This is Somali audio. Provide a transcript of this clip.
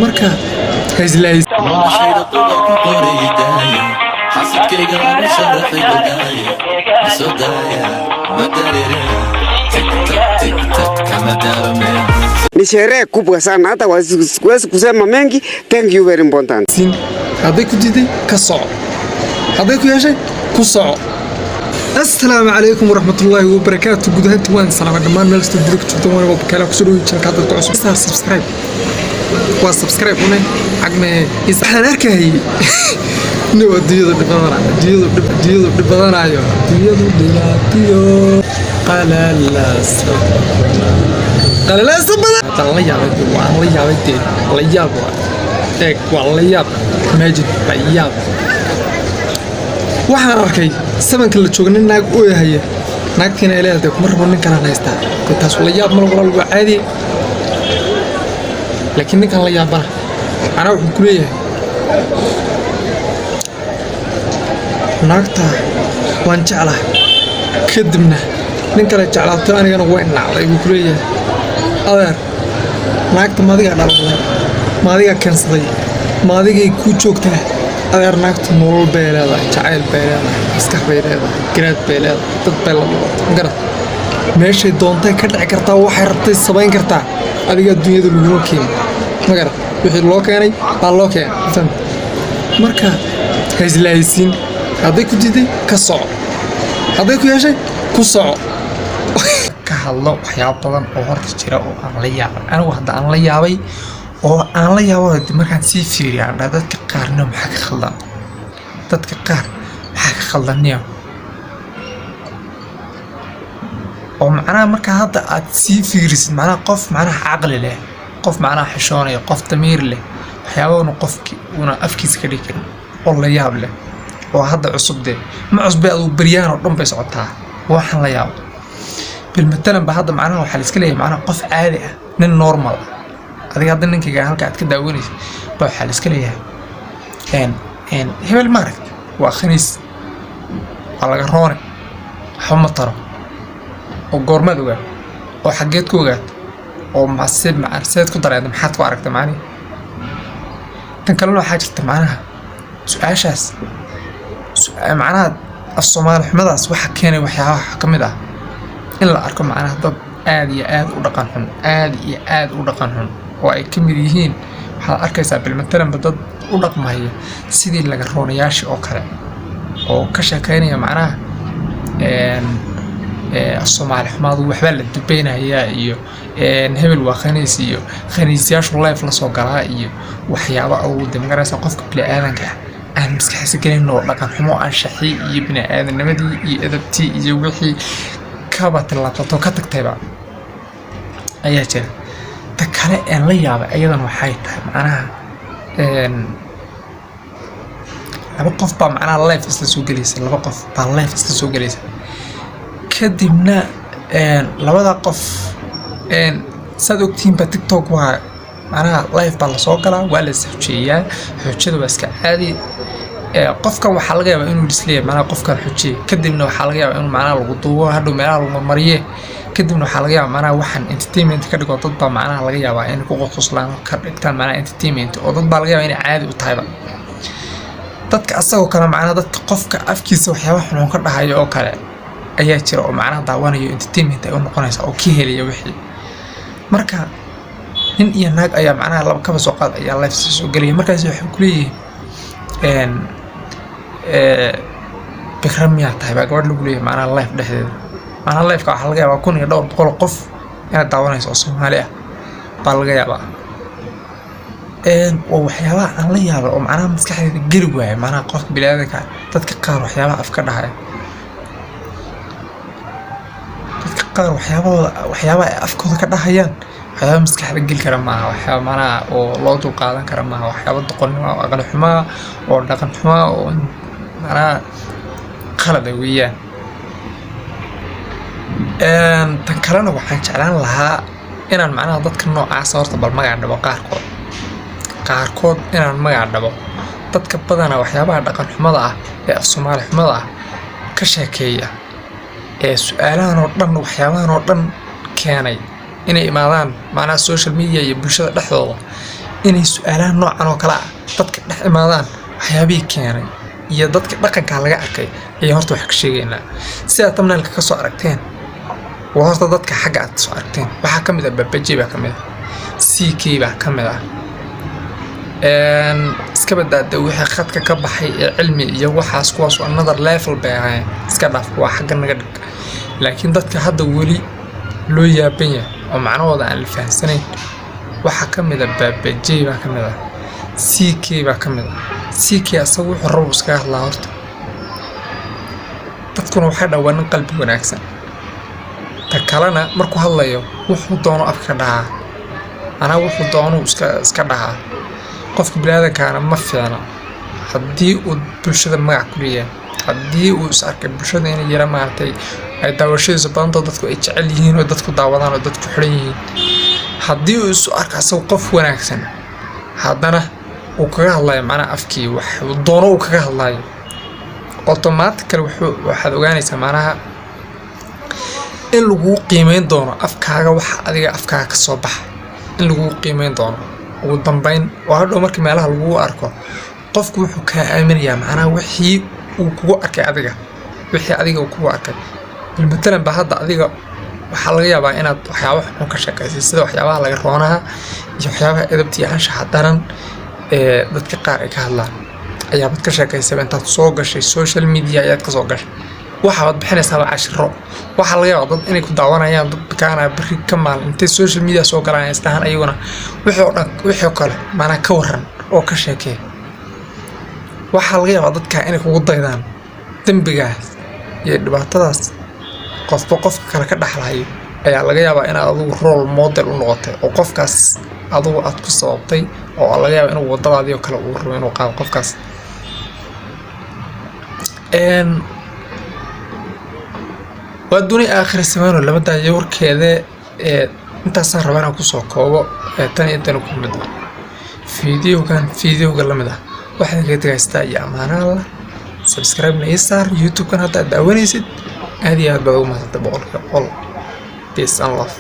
Marka ha islaayis. Noloshayda duba ku qoray daaya, xasidkayga lagu sharaxay badaaya, isoo daaya ma dareere, tiktak tiktak kama daalome. Ni sherehe kubwa sana, hata siwezi kusema mengi. Thank you, very important. Siin hadday ku diiday, ka soco. Hadday ku yeeshay, ku soco. Assalaamu calaykum waraxmatullaahi wabarakaatu. Guud ahaanti waan salaamay dhammaan meel kastoo dunida ka joogta. Waan bakaala kusoo dhaweyn channelka. Dadka cusub saar subscribe, waa subscribe une xagme. Waxaan arkayay inuu adduunyadu dhib badana, adduunyadu dhib, adduunyadu dhib badanayo, adduunyadu dhibaatiyo qalalaasa, qalalaasa badan. Haddaan la yaabay dee, waan la yaabay dee, la yaab waa eeg, waa la yaab. Imagine, la yaab. Waxaan arkay sabanka la jooga nin naag ooyahaya, naagtiina ay leedahay kuma rabo, nin kalaan haystaa. Dee taas la yaab mal, walaal, waa caadi. Laakiin ninkan la yaabana anaa wuxuu ku leeyahay naagta waan jeclahay, kadibna nin kale jeclaato, anigana way nacday buu ku leeyahay. Adeer, naagta maadigaa dhalmaday? Maadigaa keensaday? Maadigay kuu joogtaa? Adeer, naagtu nolol bay leedahay, jacayl bay leedahay, maskax bay leedahay, garaad bay leedahay, dad bay la dhalatay, magarad meeshay doontay ka dhici kartaa, waxay rabtay samayn kartaa. Adiga adduunyada laguma keenin, magarad wixii loo keenay baa loo keenay, fahamta? Marka ha islaayisiin. Hadday ku diiday, ka soco. Hadday ku yeeshay, ku soco. Ka hadlo waxyaabo badan oo horta jira oo aan la yaabay anigu hadda, aan la yaabay oo aan la yaabo markaan sii fiiriyo, aan dhahay dadka qaarna maxaa ka khaldan, dadka qaar maxaa ka khaldaniya, oo macnaha markaa hadda aad sii fiirisid, macnaha qof macnaha caqli leh, qof macnaha xishoonaya, qof damiir leh, waxyaabahuna qofki una afkiisa ka dhigi karin oo la yaab leh oo hadda cusub dee ma cusbay, aduu beryaan oo dhan bay socotaa. Waxaan la yaabo bilmatalan ba hadda macnaha waxaa la iska leeyahay macnaha qof caadi ah, nin normal ah, adiga hadda ninkayga halka aad ka daawanaysa ba waxaa la iska leeyahay een hebel maaragta waa khaniis, waa laga roone, waxba ma taro. Oo goormaad ogaat? Oo xaggeed ku ogaat? Oo mase seed ku dareenta? Maxaad ku aragtay macnihi? Tan kalena waxaa jirta macnaha su-aashaas macnaha af Soomaali xumadaas waxa keenay waxyaabaha ka mid ah in la arko macnaha dad aad iyo aad u dhaqan xun, aad iyo aad u dhaqan xun, oo ay ka mid yihiin waxaad arkaysaa bilmatalanba dad u dhaqmaya sidii laga roonayaashii oo kale, oo ka sheekeynaya macnaha Soomaali xumaadu, waxbaa la dubeynayaa iyo hebel waa khaniis iyo khaniisyaashu live la soo galaa iyo waxyaabo awoodda magaraysa qofka bini'aadanka ah aan maskaxdiisa gelin oo dhaqan xumo, anshaxii iyo bini'aadanimadii iyo edabtii iyo wixii kaba tillaabsato ka tagtayba ayaa jira. Ta kale een la yaabay ayadan waxay tahay macnaha laba qof baa macnaha live isla soo gelaysa, laba qof baa live isla soo gelaysa. Kadibna labada qof saad ogtihiinba TikTok waa macnaha live baa lasoo galaa, waa la is xujeeyaa, xujada waa iska caadi. Qofkan waxaa laga yaabaa inuu isleeyahay macnaha qofkan xujeeye, kadibna waxaa laga yaabaa inuu macnaha lagu duubo, hadhow meelaha lagu marmariye. Kadibna waxaa laga yaabaa macnaha waxaan entertainment ka dhigo, dad baa macnaha laga yaabaa inay ku qoslaan, ka dhigtaan macnaha entertainment, oo dad baa laga yaabaa inay caadi u tahayba. Dadka asagoo kale macnaha dadka qofka afkiisa waxyaaba xunxun ka dhahayo oo kale ayaa jira, oo macnaha daawanayo, entertainment ay u noqonaysa oo ka helaya wixii. Marka nin iyo naag ayaa macnaha laba kaba soo qaad ayaa live soo gelaya. Markaas waxay ku leeyihiin bikra miyaa tahay baa gabadh lagu leeyahay macnaha live dhexdeeda. Macnaha liveka waxaa laga yaabaa kun iyo dhowr boqol oo qof inaad daawanayso oo Soomaali ah baa laga yaabaa. Waa waxyaabaha aan la yaabay oo macnaha maskaxdayda geli waaya, macnaha qofka bini'aadanka, dadka qaar waxyaabaha afka dhahaya, dadka qaar waxyaabahooda, waxyaabaha ay afkooda ka dhahayaan, waxyaaba maskaxda geli kara maaha, waxyaaba macnaha oo loo dul qaadan kara maaha, waxyaaba doqonnimo oo aqli xumaa oo dhaqan xumaa oo macnaha qalada weeyaan. Tan kalena waxaan jeclaan lahaa inaan macnaha dadka noocaasa horta bal magac dhabo qaarkood, qaarkood inaan magac dhabo. Dadka badanaa waxyaabaha dhaqan xumada ah ee af Soomaali xumada ah ka sheekeeya, ee su-aalahan oo dhan, waxyaabahan oo dhan keenay inay imaadaan macnaha social media iyo bulshada dhexdooda. Inay su-aalaha noocan oo kale ah dadka dhex imaadaan, waxyaabihii keenay iyo dadka dhaqankaa laga arkay ayaan horta wax ka sheegaynaa. Sidaa thumbnailka ka soo aragteen, waa horta dadka xagga aad soo aragteen, waxaa ka mid ah Babaji baa ka mid ah, CK baa ka mid ah. Iska badaada wixii khadka ka baxay ee cilmi iyo waxaas, kuwaas waa another level bay ahaayeen, iska dhaaf, waa xagga naga dhig. Laakiin dadka hadda weli loo yaaban yahay oo macnahooda aan la fahamsanayn waxaa ka mid ah Baabajey baa ka mid ah, CK baa ka mid ah. CK asagu wuxuu rabo iskaga hadlaa horta, dadkuna waxay dhahaan waa nin qalbi wanaagsan. Ta kalena, markuu hadlayo wuxuu doono afka ka dhahaa, anaa wuxuu doonuu iska dhahaa. Qofka biniaadankaana ma fiicna haddii uu bulshada magac ku leeyahay, haddii uu is arkay bulshada inay yara maaragtay ay daawashadiisu badantao, dadku ay jecel yihiin oo dadku daawadaan oo dadku xidhan yihiin, haddii uu isu arko asagu qof wanaagsan, haddana uu kaga hadlayo macnaha afkii wax doono uu kaga hadlayo, automatically waxaad ogaanaysaa macnaha in laguu qiimeyn doono afkaaga, waxa adiga afkaaga ka soo baxa in laguu qiimeyn doono ugu dambeyn. Oo hadhow marka meelaha laguu arko, qofku wuxuu kaa aaminayaa macnaha wixii uu kugu arkay adiga, wixii adiga uu kugu arkay. Bal matalan ba hadda adiga waxaa laga yaabaa inaad waxyaabo xun ka sheekaysay, sida waxyaabaha laga roonaha iyo waxyaabaha edabta iyo anshaxa daran ee dadka qaar ay ka hadlaan ayaabaad ka sheekaysaba. Intaad soo gashay social media ayaad kasoo gashay, waxaad bixinaysaaba cashiro. Waxaa laga yaabaa dad inay ku daawanayaan, dad kaana berri ka maalin intay social media soo galaan ay isdhahaan ayaguna wixii oo dhan, wixii oo kale maanaa ka waran oo ka sheekee. Waxaa laga yaabaa dadka inay kugu daydaan dembigaas iyo dhibaatadaas qofba qofka kale ka dhaxlayo ayaa laga yaabaa inaad adigu role model u noqotay oo qofkaas adigu aad ku sababtay, oo laga yaaba inuu wadadaadii oo kale uu rabo inuu qaado qofkaas. Waa duni aakhir sameyn oo lama daayo warkeeda. Ee intaasaan rabaa inaan kusoo koobo. Ee tan iyo intan ku mid ah fiidiyogan, fiidiyowga lamid ah, waxaan kaga tegaystaa iyo amaanaha Allah. Subscribe-na ii saar YouTube-kan hadda aad daawanaysid. Aad iyo aad baad ugu mahadsantay 100%. Peace and love.